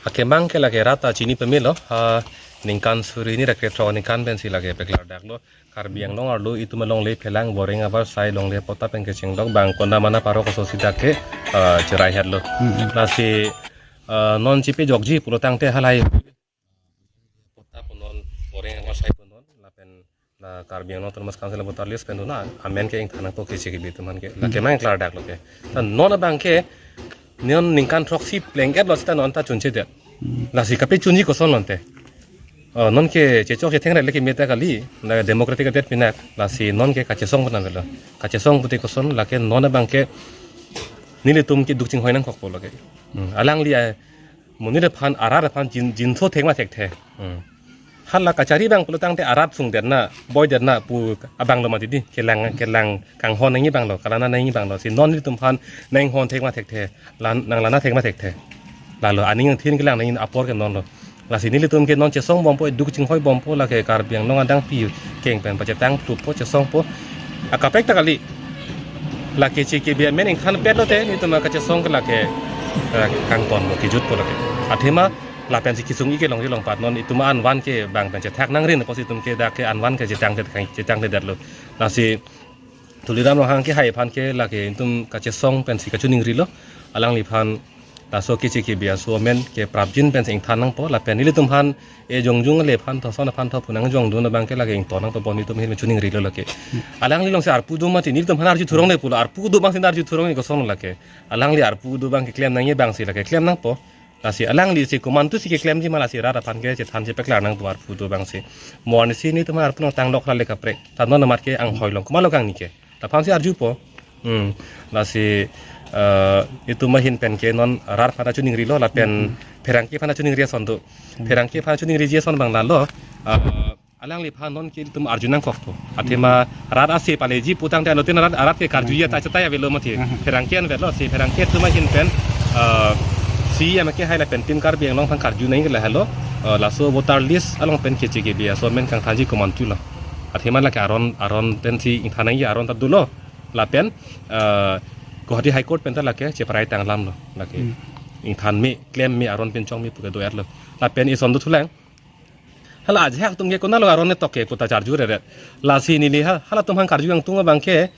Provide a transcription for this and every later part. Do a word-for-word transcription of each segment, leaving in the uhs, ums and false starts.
Akemang ke lake rat ta chini pemelo, ah, ningkan suri hini ra krethrok aningkan pensi lake peklardaklo. Karbi Anglong arlo itum alongle phelang boreng avarsai longle patta pen kechengdok bang konda mana parok aso sita ke, ah, cherai hetlo. Hmm, hmm. Lasi, ah, non chepejokji pulotangte halahei patta pu non, boreng avarsai pu non, lapen la Karbi Anglong Autonomous Council voter list pen dona amen ke ingthan nangpo K C K B atum aphan ke. La kemang klardaklo ke. Ta non abang ke non ningkan throksi pleng-etlo sita non ta chunchedet. Lasi kapechunji koson lonte. Oh, non ke chechok chetheng rele ke meta kali, la democratic adet pinak, lasi non ke kachesong puna velo. Kachesong pute koson lake non abang ke nelitum ke duk chinghoi nangkokpo lake. Hmm, alangli a, monit aphan, arat aphan jin, jinso thek ma thekthe. Hmm. Hala kachari abang pulotangte arat sungdetna, boidetna pu abanglo mati di, kelang, kelang kanghon nangji abanglo, kalana nangji abanglo. Si non nelitum aphan nanghon thek ma thekthe, lan, nanglana thek ma thekthe. Lalo aning angthin kelang nangji apor ke nonlo. Lasi nelitum ke non chesong bompo, duk chinghoi bompo, lake Karbi Anglong adang pi keng pen pachetang plutpo, chesongpo. Akaprek ta kali. Lake K C K B amen ingthan petlote, nelitum akachesong ke lake, eh, kangtonpo, kejutpo lake. Athema lapensi kesung-i ke longri longpat non itum anvan ke bang pen chethak nangrin, apotsi itum ke dak ke anvan ke chetang, chetangledetlo. Lasi Tuliram Ronghang kehai aphan ke lake itum kachesong pensi kachiningrilo. Alangliphan laso K C K B aso amen ke prapjin pensi ingthan nangpo lapen nelitum aphan e jongjung le aphan tho son aphan tho pu nangjongdun abang ke lake ington nangpo bon itum ahin chiningrilo lake. Alangli alongsi arpu do mati, nelitum aphan arju thurong le pulo, arpu do abangsi arju thurong ke koson lake. Alangli arpu do abang keklem nangji abangsi lake klem nangpo. Lasi alanglisi komantusi keklemji ma lasi rat aphan ke chethan chepeklar nangpo arpu do abangsi. Mo arnisi nelitum aphan arpu nangtang lok ra le kaprek. Ta non amat ke anghoi long komatlo kangni ke. Laphansi arjupo. Hmm. Lasi, eh, itum ahin pen ke non rat aphan chiningrilo lapen pherangke aphan chiningri ason do. Pherangke aphan chiningriji ason abang lalo. Eh, alangliphan non ke itum arju nangkokpo. Athema rat ase paleji putangte anuttin rat, rat ke karjuji ta chetai avelo mati. Pherangke an avelo si pherangke atum ahin pen, eh, C E M kehai lapen Team Karbi Anglong aphan karju nangji ke lahelo. Eh, laso voter list along pen K C K B aso amen kangthanji komantulo. Athema lake aron, aron pensi ingthan nangji aron ta dolo. Lapen, eh, Guwahati High Court pen ta lake cheparai tanglamlo. Lake ingthan me, klem me, aron pen chong me pu ke do-etlo. Lapen ison dothulang. Hala ajahak atum ke konatlo aron netok ke pu ta charju rere. Lasi neli ha, halatum aphan karju nangtung abang ke,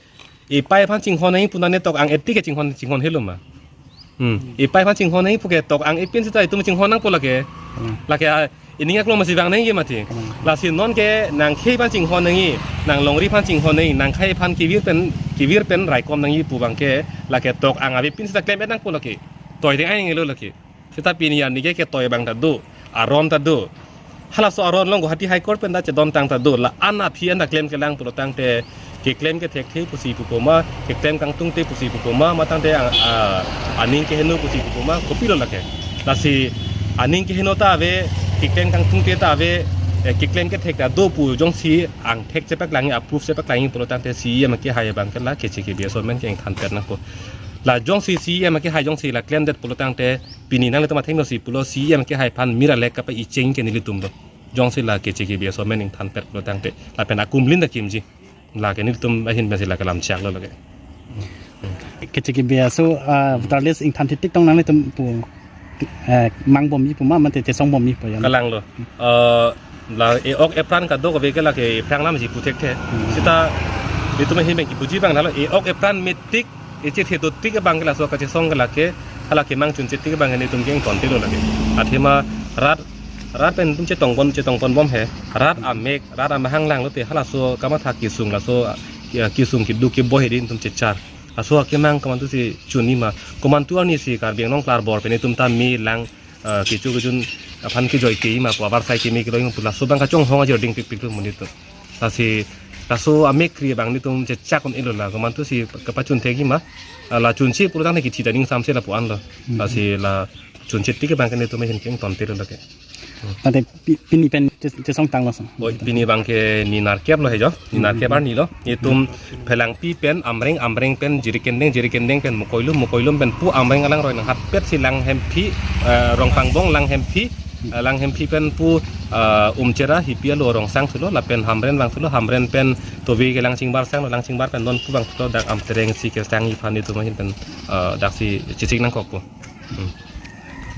ipei aphan chinghon nangji pu netok ang-et tik ke chinghon, chinghon helo ma. Hmm. Ipei aphan chinghon nangji pu ke tok ang-et pin sita itum chinghon nangpo lake. Hmm. Lake, ah, ining aklong masi vang nangji mati. Hmm. Lasi non ke nangkhei aphan chinghon nangji, nanglongri aphan chinghon nangji, nangkhei aphan kevir pen, kevir pen raikom nangji pu abang ke, lake tok ang ave pin sita klem-et nangpo lake. Toi deng ai nanglo lake. Seta pini arni ke ketoi abang ta do, aron ta do. Halaso aron along Guwahati High Court pen ta chedon tang ta do. La-an aphi an ta klem kelang pulotangte, keklem kethekthe pusi pupo ma, keklem kangtungte pusi pupo ma, matangte a, a, aning keheno pusi pupo ma, kopilo lake. Lasi aning keheno ta ave, keklem kangtungte ta ave, eh, keklem kethek ta do pu jongsi angthek chepaklangji, a-proof chepaklangji pulotangte C E M kehai abang ke la K C K B aso amen ke ingthan pet nangpo. La jongsi C E M kehai jongsi la klemdet pulotangte pini nanglitum athengno si pulo C E M kehai aphan mir alek kapa icheng ke nelitum do. Jongsi la K C K B aso amen ingthan pet pulotangte. Lapen akumlin ta kimji. Lake nelitum ahin pensi lake lam chaklo lake. K C K B aso, ah, voter list ingthan titik tong nanglitum pu, eh, mang bomji pu ma, mate chesong bomji pu ya. Kalanglo. Eh, la e-ok epran kadokave ke lake ephrang lamji pu thekthe. Hmm. Seta itum ahin pen kipuji abang lalo e-ok epran me tik, echethe do tik abang ke laso kachesong ke lake, hala kemang chunche tik abang ke nelitum ke ingtontelo lake. Athema rat, rat pen itum chetongpon, chetongpon bom he. Rat amek, rat amahang langlote halaso kamatha kesung laso, ya, kesung keduk keboi hedi itum chechar. Laso akemang komantusi chunji ma, komantu arnisi Karbi Anglong klarbor pen itum ta me lang, eh, kecho kejun aphan kejoi keji ma pu avarsai keme keloi ma pu laso abang kachonghong ajir ding pikpik lo monit atum. Lasi laso amek kri abang nelitum chechak un-elo la komantusi kapachun thekji ma. Ah, la chunche pulotangte kithi ta ning samse lapu-an lo. Hmm. Lasi la chunche tik abang ke nelitum ahin ke ingtontelo lake. Mate pi-, pini pen che-, chesong tanglo so. Oi, pini abang ke ni nerkep lo he jo. Ni nerkep arni lo. Itum Phelangpi pen Amreng, Amreng pen Jirikindeng, Jirikindeng pen Mokoilum, Mokoilum pen pu Amreng alangroi nanghatpet si Langhemphi, eh, Rongpangbong, Langhemphi, Alang Hemphi pen pu, ah, Umchera Hipi alo rong sang thulo, lapen Hamren vang thulo, Hamren pen Tovi kelang chingbar sang lo, lang chingbar pen non pu vang thulo, dak Amtereng si kesang iphan itum ahin pen, ah, dak si chesik nangkok pu. Hmm.